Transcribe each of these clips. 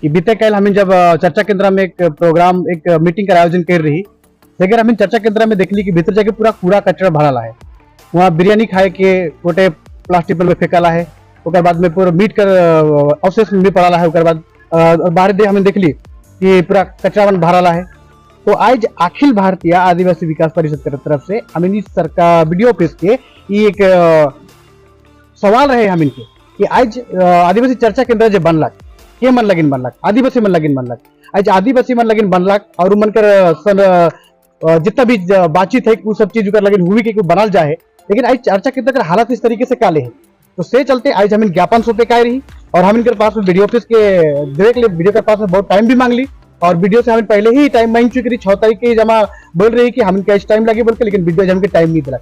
कि बीते कल हमें जब चर्चा केंद्र में एक प्रोग्राम, एक मीटिंग का आयोजन कर रही, लेकिन हमें चर्चा केंद्र में देखली कि भीतर जाके पूरा कूड़ा कचरा भरल है। वहाँ बिरयानी खाए के गोटे प्लास्टिक में फेंकला है, ओकर बाद में पूरा मीट कर अवशेष में भी पड़ला है। ओकर बाद बाहर दे हमें देखली कि पूरा कचरा मन भरला है। तो आज अखिल भारतीय आदिवासी विकास परिषद के तरफ से हमें इस सरकार बीडीओ ऑफिस के ये एक सवाल रहे हम इनके कि आज आदिवासी चर्चा केंद्र जो बनलक, के मन लगिन बनलक? आदिवासी मन लगिन बनलक। आज आदिवासी मन लगिन बनलक और उ मन कर सन जितना भी बातचीत है, वो सब चीज ओकर लगिन हुई के बनल जाए, लेकिन आज चर्चा केंद्र कर हालत इस तरीके से काले है। तो से चलते आज हम ज्ञापन सौंपे का रही और हम इनके पास में बीडीओ ऑफिस के देवे के लिए बीडीओ के पास में बहुत टाइम भी मांग ली और बीडीओ से हमें पहले ही टाइम मांग चुकी रही। 6 तारीख के ही जमा बोल रही कि हम इनके टाइम लगे बोल के, लेकिन बीडीओ हमके टाइम नहीं दिला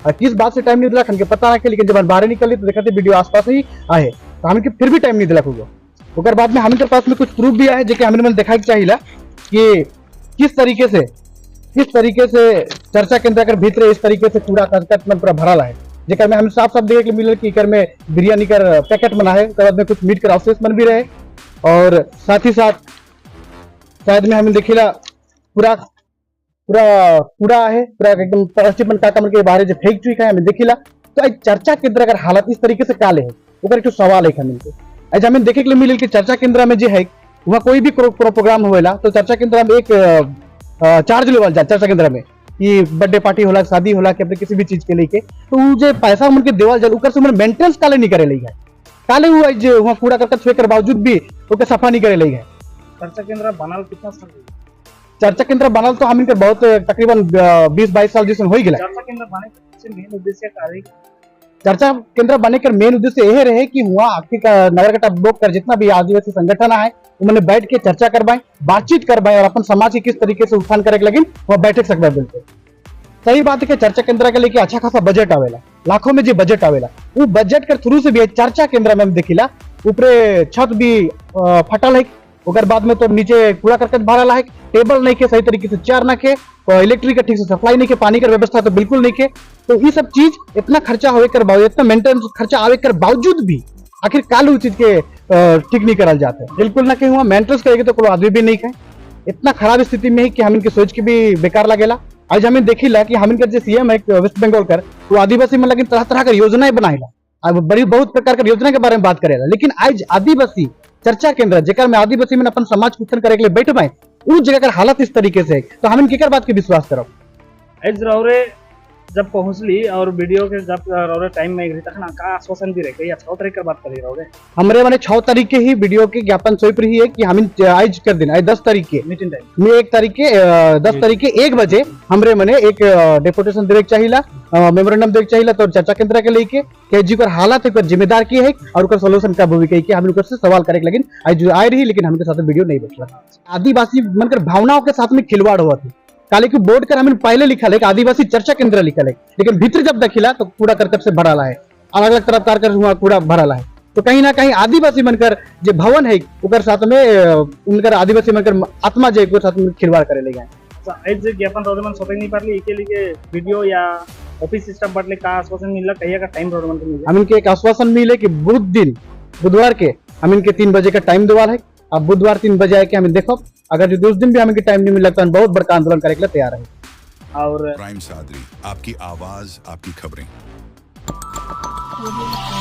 और किस बात से टाइम नहीं दिला, हमके पता ना। लेकिन जब हम बाहर निकली तो देखा बीडीओ आसपास ही आए, तो हमके फिर भी टाइम नहीं दिला हुआ। ओकर बाद में हमके पास में कुछ प्रूफ भी आए, जो हमें मन दिखाए के चाहिए कि किस तरीके से चर्चा केंद्र के भीतर इस तरीके से कूड़ा करकट मन पूरा भरल है, जेकर में हमें साफ साफ देखे के मिलल कि एकर में बिरयानी कर पैकेट बना है, ओकर बाद में कुछ मीट कर अवशेष मन भी रहे और साथ ही साथ शायद में हमें देखिला पूरा पूरा कूड़ा है, पूरा एकदम प्लास्टिक मन काका मन के बाहर जो फेंक चुकी है, हमें देखिला। तो आज चर्चा केंद्र अगर हालत इस तरीके से काले है, ओकर एक सवाल है हमें के। आज हमें देखे के लिए मिलल कि चर्चा केंद्र में जो है, वहाँ कोई भी प्रोग्राम होएला तो चर्चा केंद्र में एक चार्ज लेवल जा चर्चा केंद्र में कि बर्थडे पार्टी होला, शादी होला कि अपने किसी भी चीज के लेके, तो उ जे पैसा उनके देवल जल, ऊपर से मेंटेनेंस काले नहीं करे है? काले हुआ जे वहाँ कूड़ा करकट फेंक कर बावजूद भी ओके सफा नहीं करे है? चर्चा केंद्र बनल कितना साल हुई? चर्चा केंद्र बनल तो हम इनके बहुत तकरीबन 20-22 साल जैसे हो गया। चर्चा केंद्र बने के पीछे मेन उद्देश्य का है? चर्चा केंद्र बने के मेन उद्देश्य यह रहे कि हुआ आखिर का नगरकाटा ब्लॉक कर जितना भी आदिवासी संगठन है, उन्होंने बैठ के चर्चा करवाए, बातचीत करवाए और अपन समाज के किस तरीके से उत्थान करे के लगिन वह बैठक सकवाए। बिल्कुल सही बात है कि चर्चा केंद्र के लेके अच्छा खासा बजट आवेला, लाखों में जो बजट आवेला, वो बजट के थ्रू से भी चर्चा केंद्र में हम देखिला ऊपरे छत भी फटल है, ओकर बाद में तो नीचे कूड़ा करकट भरल है, टेबल नहीं के सही तरीके से, चेयर ना के, इलेक्ट्रिक के ठीक से सप्लाई नहीं के, पानी के व्यवस्था तो बिल्कुल नहीं के। तो ये सब चीज इतना खर्चा होवे कर बावजूद, इतना मेंटेनेंस खर्चा आवे कर बावजूद भी आखिर काल उ चीज के ठीक नहीं करल जाते? बिल्कुल ना के हुआ मेंटेनेंस करेगी तो कोई आदमी भी नहीं खाए। इतना खराब स्थिति में है कि हम इनके सोच के भी बेकार लगेला। आज हमें देखिला कि हम इनकर जो सीएम है वेस्ट बंगाल कर, वो आदिवासी में लेकिन तरह तरह का योजनाएं बनाएला, अब बड़ी बहुत प्रकार के योजना के बारे में बात करेला, लेकिन आज आदिवासी चर्चा केंद्र, जेकर में आदिवासी में अपन समाज के उत्थान करे के लिए बैठ पाए, उस जगह का हालत इस तरीके से है, तो हम इनके बात के विश्वास करब? एज रौरे जब पहुंचली और बीडीओ के जब रौरे टाइम में रही, तखन का आश्वासन दी रहे? कहीं 6 तारीख के बात करी रौरे? हमरे माने 6 तारीख के ही बीडीओ के ज्ञापन सौंप रही है कि हम आज कर दिन, आज 10 तारीख के मीटिंग टाइम में 1 तारीख के, 10 तारीख के 1 बजे हमरे मने एक डेपुटेशन देवे के चाहिला, मेमोरेंडम देवे के चाहिला तो चर्चा केंद्र के लेके के जी कर हालत है, ओकर जिम्मेदार की है और ओकर सॉल्यूशन का भूमिका के हम ओकर से सवाल करे के। लेकिन आज जो आए रही, लेकिन हमके साथ बीडीओ नहीं बैठला। आदिवासी मन कर भावनाओं के साथ में खिलवाड़ हुआ थी। काले की बोर्ड कर हमें पहले लिखा है कि आदिवासी चर्चा केंद्र लिखा है, लेकिन भीतर जब देखिला तो कूड़ा करकट से भरल है, अलग अलग तरफ कार कर हुआ कूड़ा भरल है। तो कहीं ना कहीं आदिवासी बनकर जो भवन है, ओकर साथ में उनकर आदिवासी बनकर आत्मा जो है, ओकर साथ में खिलवाड़ करे लगे हैं। अच्छा, एज ज्ञापन रौरे मन सौंपे नहीं पारली, एके लिए बीडीओ या ऑफिस स्टाफ बाटले का आश्वासन मिलला? कहिया का टाइम रौरे मन के मिले? हम इनके एक आश्वासन मिले कि बुध दिन, बुधवार के हम इनके 3 बजे का टाइम दिवाल है। अब बुधवार 3 बजे आके हमें देखो, अगर जो उस दिन भी हमें टाइम नहीं मिला तो हम बहुत बड़का आंदोलन करे के लिए तैयार है। और प्राइम सादरी, आपकी आवाज, आपकी खबरें। Audio.